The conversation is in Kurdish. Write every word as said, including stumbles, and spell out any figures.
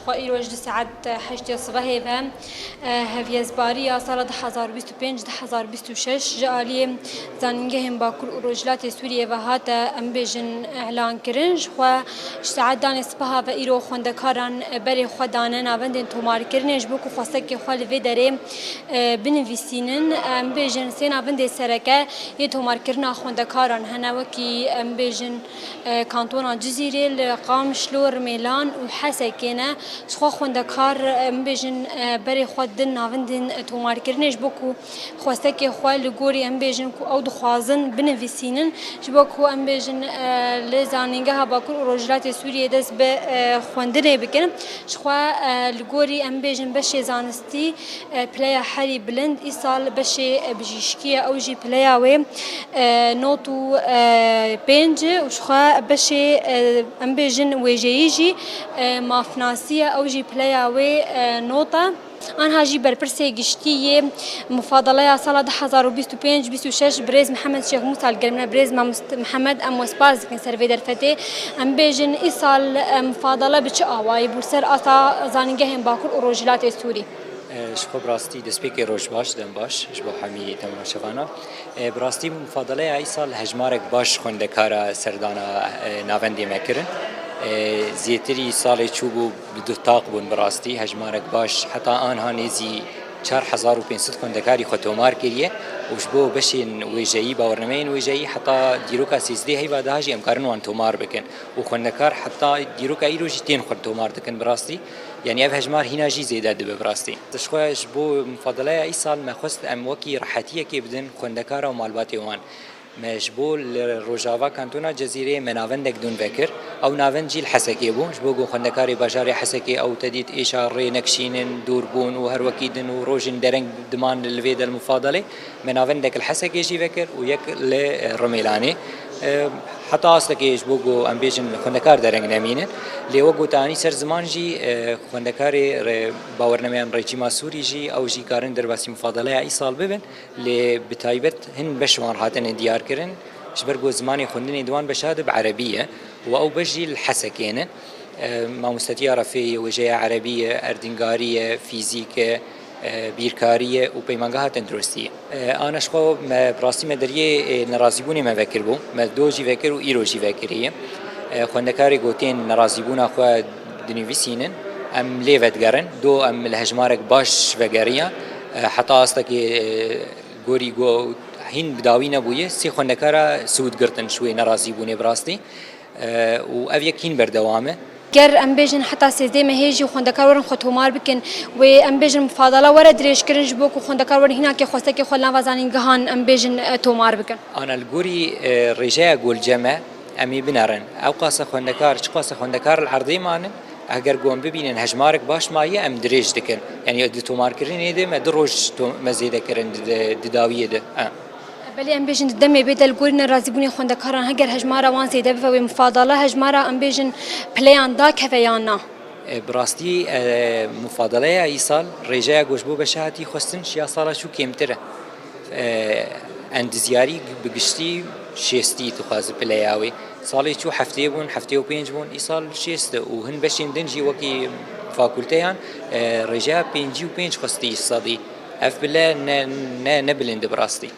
Xwe îroj di saet heştê sibehê ve, e, heviyezbariya sala du hezar û bîst û pênc, du hezar û bîst û şeş ji aliyê zanîngehên Bakur û Rojhilatê Sûriyê ve hate, em bêjin, îlan kirin. Ji xwe ji saet danê sibeha ve îro xwendekaran berê xwe dane navendên tomarkirinê ji bo ku xwestekê xwe li vê derê, e, binivîsînin. Em bêjin sê navendê sereke yê tomarkirina xwendekaran hene, wekî em bêjin, e, kantona Cizîrê, li Qamişlo, Rimêlan û Hesekê ne. Jixwe xwendekar, em bêjin, e, berê xwe din navendên, e, tomarkirinê ji bo ku xwestekê xwe li gorî, em bêjin, ku ew dixwazin binivîsînin. Ji bo ku, em bêjin, e, li Zanîngeha Bakur û Rojhilatê Sûriyê dest bi, e, xwendinê bikin. Jixwe, e, li gorî, em bêjin, beşê zanistî, e, pileya herî bilind îsal beşê, e, bijîşkî ye, ew jî pileya wê, e, nod û, e, pênc e û jixwe beşê, e, em bêjin wêjeyî jî, e, mafnasî ye, ew jî pileya wê, e, nod e. Anha jî berpirsê giştî yê mufadeleya sala du hezar û bîst û pênc bîst û şeş birêz Mihemed Şêx Mûsa li gel me. Birêz Mamoste Mihemed, em we spas dikin ser vê derfetê. Em bêjin îsal, e, mufadele bi çi awayî bû ser asta zanîngehên Bakur û Rojhilatê Sûrî? E, ji xwe bi rastî destpêkê roj baş, dem baş ji bo hemî temaşevana. E, bi rastî mufadeleya îsal hejmarek baş xwendekara serdana, e, navendê me kirin. E, zêtirî salê çûbû bi du taq bûn bi rastî. Hejmarek baş heta anha nêzî çar hezar û pênc sed xwendekarî xwe tomar kiriye û ji bo beşên wêjeyî, bawernemeyên wêjeyî heta dîroka sêzdê heyva daha jî em karin wan tomar bikin. Û xwendekar heta dîroka îro jî tên xwe tomar dikin bi rastî. Yanî ev hejmar hîna jî zêde dibe bi rastî. Ji xwe ji bo mufadeleya îsal me xwest em wekî rehetiyekê bidin xwendekara û malbatê wan. Me ji bo li Rojava Kantona Cezîrê me navendek dûn vekir. Ew navend jî li Hesekê bû. Ji bo ku xwendekarê bajarê Hesekê ew te dît êşa rê nekişînin, dûr bûn û her wekî din û rojên dereng diman li vê de li mufadalê. Me navendek li Hesekê jî vekir û yek li, e, Rimêlanê. E, heta astekê ji bo ku em bêjin xwendekar dereng nemînin. Lê wek gotanî ser ziman jî, e, xwendekarê re-, bawernameyan rejîma Sûrî jî ew jî karin derbasî mufadaleya îsal bibin. Lê bi taybet hin beş wan hatine diyar kirin, ji ber ku zimanê xwendinê di wan beşa de bi erebî ye û ew beş jî li Hesekê ne. E, mamostetiya refê ye, wêjeya erebî ye, erdingarî ye, fîzîk e, e, bîrkarî ye û peymangeha tenduristî ye. E, ana ji xwe me, bi rastî me deriyê, e, nerazîbûnê me vekiribû. Me do jî vekir û îro jî vekiriye. E, xwendekarê gotên nerazîbûna xwe dinivîsînin, em lê vedigerin. Do em li hejmarek baş vegeriyan. E, heta astekê, e, gorî go hîn bi dawî nebûye, sê xwendekara sûd girtin ji wê nerazîbûnê bi rastî. E, û ev yek hîn berdewam e. Ger em bêjin heta sêzdeh mehê jî xwendekar werin xwe tomar bikin, wê em bêjin mufadala were dirêjkirin ji bo ku xwendekar werin hînakê xwestekê xwe li nava zanîngehan em bêjin, e, tomar bikin. Ana li gorî, e, rêjeya golce me, em ê binerin. Ew qase xwendekar, çi qase xwendekar li erdê manin, eger ku em bibînin hejmarek baş maye, em dirêj dikin. Yanî di tomarkirinê de me du roj to-, me zêde kirin di, di, di dawiyê de. E. Belê em bêjin di demê bê de li gorî nerazîbûnê xwendekaran heger hejmara wan zêde bibe wê mufadala hejmara em bêjin pileyan dakeve yan na? E, bi rastî, e, mufadaleya îsal rêjeya ku ji bo beşa hatî xwestin ji ya sala çû kêmtir e. E, endizyarî bi giştî şêstî dixwaze pileya wê. Salê çû heftê bûn, heftê û pênc bûn, îsal şêst e û hin beşên din jî wekî fakulteyan, e, rêjeya pêncî û pênc xwestî sedî. Ev bile ne, ne, ne bilind e bi rastî.